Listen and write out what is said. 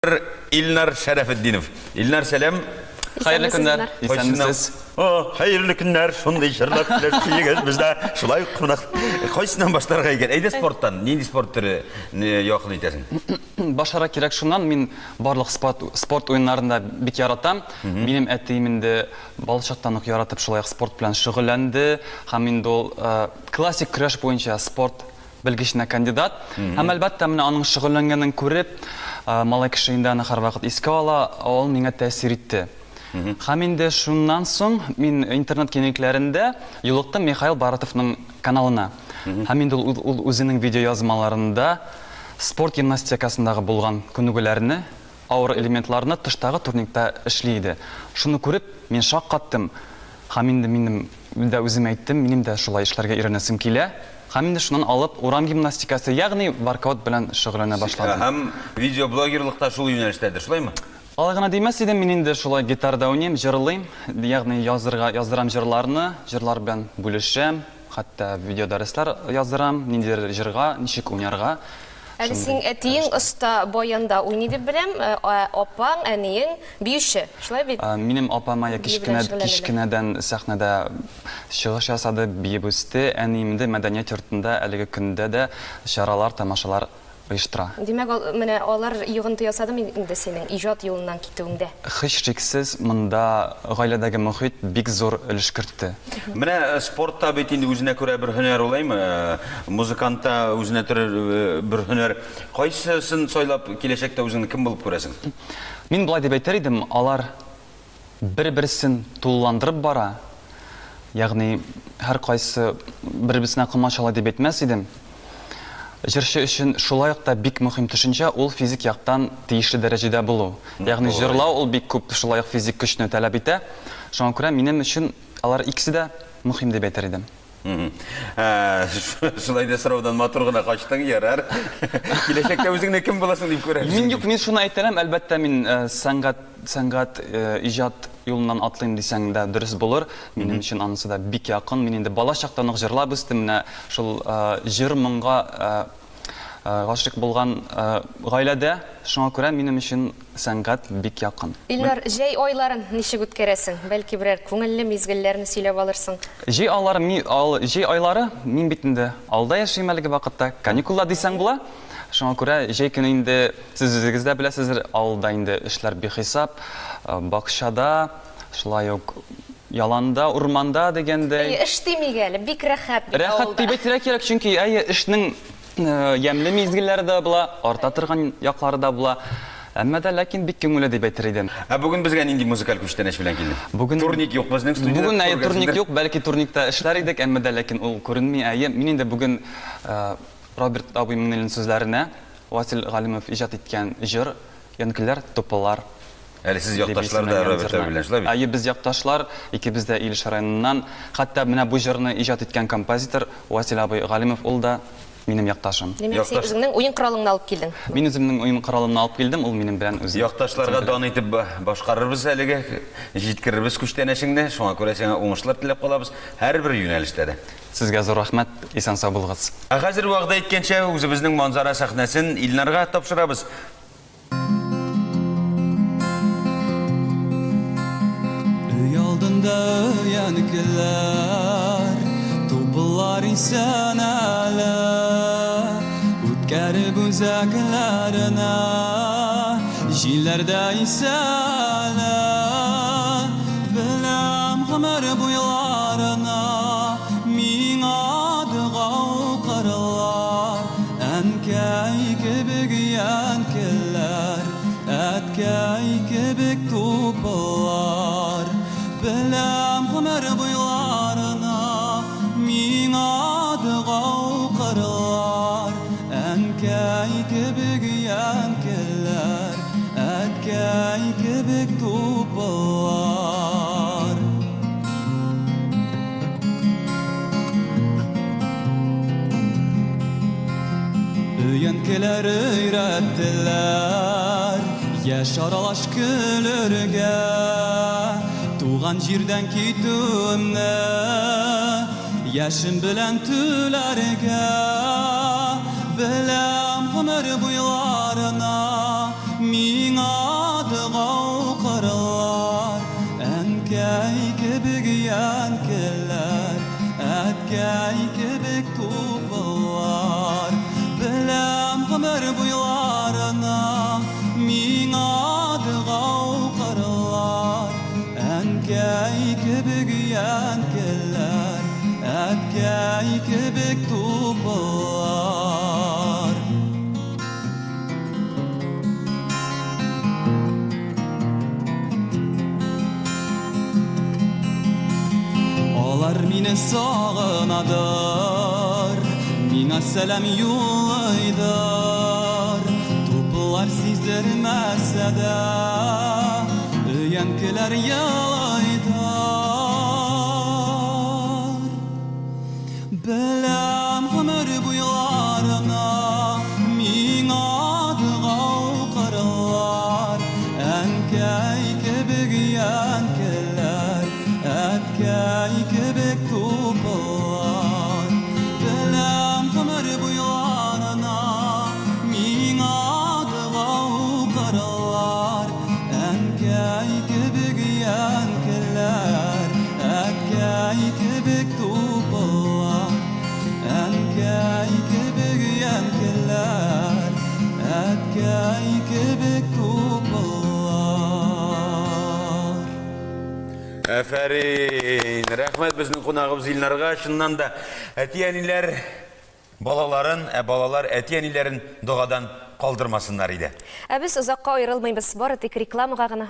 Илнар Шәрәфетдинов. Илнар, сәлам. Хәерле көннәр. Исәнмесез. О, хәерле көннәр. Шундый җырлап киләсез бездә. Шулай ук кунак. Кайсыннан башларга икән? Әйдә спорттан. Нинди спорт төре якын итәсең? Башларга кирәк шуннан. Мин барлык спорт, спорт уеннарын да бик яратам. Минем әтием инде балачактан ук яратып шулай ук спорт белән шөгыльләнде һәм инде ул классик көрәш буенча спорт белгеченә кандидат. Һәм, әлбәттә, менә аның шөгыльләнгәнен күреп, малай кеше инде аны һәрвакыт искә ала, ул миңа тәэсир итте. Һәм инде шуннан соң мин интернет киңлекләрендә юлыктым Михаил Баратовның каналына. Һәм инде ул, ул үзенең видеоязмаларында спорт гимнастикасындагы булган күнегүләрне, авыр элементларны тыштагы турникта эшли иде. Шуны күреп, мин шаккаттым. Һәм инде минем дә үзем әйттем, минем дә шулай эшләргә өйрәнәсем килә. Һәм инде шуннан алып урам гимнастикасы, ягъни воркаут белән шөгыльләнә башладым. Һәм видеоблогерлык та шул юнәлештәдер, шулаймы? Алай гына димәс идем, мин инде шулай гитарада уйныйм, җырлыйм, ягъни язырга, яздырам җырларны, җырлар белән бүлешәм, хәтта видеодәресләр яздырам, ниндидер җырга ничек уйнарга. Әле синең әтиең оста баянда уйный дип беләм, ә апаң, әниең биюче, шулай бит? Минем апа Майя кечкенә, кечкенәдән сәхнәдә чыгыш ясады, биеп үсте. Әнием инде мәдәният йортында әлеге көндә дә чаралар, тамашалар оештыра. Димәк, менә алар йогынты ясадымы инде синең иҗат юлыннан китүеңдә? Һичшиксез, монда гаиләдәге мохит бик зур өлеш кертте. Менә спорт та бит инде үзенә күрә бер һөнәр ул, әйме? Музыкант та үзенә төрер бер һөнәр. Кайсысын сайлап, киләчәктә үзеңне кем булып күрәсең? Мин болай дип әйтер идем, алар бер-берсен тулыландырып бара, ягъни һәркайсы бер-берсенә комачаулый дип әйтмәс идем. Җырчы өчен шулай ук та бик мөһим төшенчә, ул физик яктан тиешле дәрәҗәдә булу. Ягъни җырлау ул бик күп шулай ук физик көчне таләп итә. Шуңа күрә минем өчен алар икесе дә мөһим дип әйтер идем. Шулай да сораудан матур гына качтың, ярар. Киләчәктә үзеңне кем буласың дип күрәсең? Мин юк, мин шуны әйтә алам, әлбәттә, мин сәнгать, сәнгать, иҗат юлыннан атлыйм дисәң дә дөрес булыр. Минем өчен анысы да бик якын. Мин инде бала чактан ук җырлап үстем, менә шул җыр-моңга Гашыйк булган гаиләдә, шуңа күрә минем өчен сәнгать бик якын. Илнар, җәй айларын ничек үткәрәсең? Бәлки берәр күңелле мизгелләрне сөйләп алырсың? Җәй аллары, ми, ал, җәй айлары, мин бит инде авылда яшим әлеге вакытта, каникулда дисәң була. Шуңа күрә җәй көне инде, сез үзегез дә беләсездер, авылда инде эшләр бихисап, бакчада, шулай ук яланда, урманда дигәндәй. Әйе, эш димик әле, бик рәхәт бит Рәхәт авылда. дип әйтергә кирәк, чөнки, әйе, эшнең ямьле мизгелләре дә була, арта торган яклары да була. Әмма дә ләкин бик күңелле дип әйтер идем. Ә бүген безгә нинди музыкаль күчтәнәч белән килдең? Бүген Турник юк безнең студиядә. Бүген, әйе, турник юк, бәлки турникта эшләр идек, әмма дә ләкин ул күренми. Әйе, мин инде бүген Роберт абый Миңнуллин сүзләренә Васил Галимов иҗат иткән җыр Янкеләр, тупылар. Әле сез якташлар да Роберт абый белән, шулай бит? Әйе, без якташлар, икебез дә Илеш районыннан. Хәтта менә бу җырны иҗат иткән композитор Васил абый Галимов, ул да минем якташым. Димәк, син үзеңнең уен коралыңны алып килдең? Мин үземнең уен коралымны алып килдем, ул минем белән үзе. Якташларга дан итеп башкарырбыз әлеге, җиткерербез күчтәнәчеңне. Шуңа күрә сиңа уңышлар теләп калабыз һәрбер юнәлештә дә. Сезгә зур рәхмәт, исән-сау булыгыз. Ә хәзер вәгъдә иткәнчә, үзебезнең Манзара сәхнәсен Илнарга тапшырабыз. Өй алдында өянкеләр, тупыллар исән әле. Үткәреп үзәкләренә, җилләр дә исә әле. Беләм гомер буйларына миңа дога укырлар. Әнкәй кебек өянкеләр, әткәй кебек тупыллар. Беләм гомер буйларына миңа дога укырлар. Әнкәй кебек өянкеләр, әткәй кебек тупыллар. Өянкеләр өйрәттеләр Яшь аралаш көлергә Туган җирдән китүемне Яшем белән түләргә Беләм гомер буйларына Миңа. мине сагынадыр, Миңа сәлам юллыйдыр. Туплар сиздермәсә дә, Өянкеләр елыйдыр. Беләм гомер буйларына миңа дога укырлар, Әнкәй кебек өянкеләр, әткәй кебек тупыллар. Беләм гомер буйларына миңа дога укырлар, Әнкәй кебек өянкеләр, әткәй кебек тупыллар. Әнкәй кебек өянкеләр, әткәй кебек тупыллар. Афәрин! Рәхмәт безнең кунагыбыз Илнарга. Чыннан да, әти-әниләр балаларын, ә балалар әти-әниләрен догадан калдырмасыннар иде. Ә без озакка аерылмыйбыз, бары тик рекламага гына.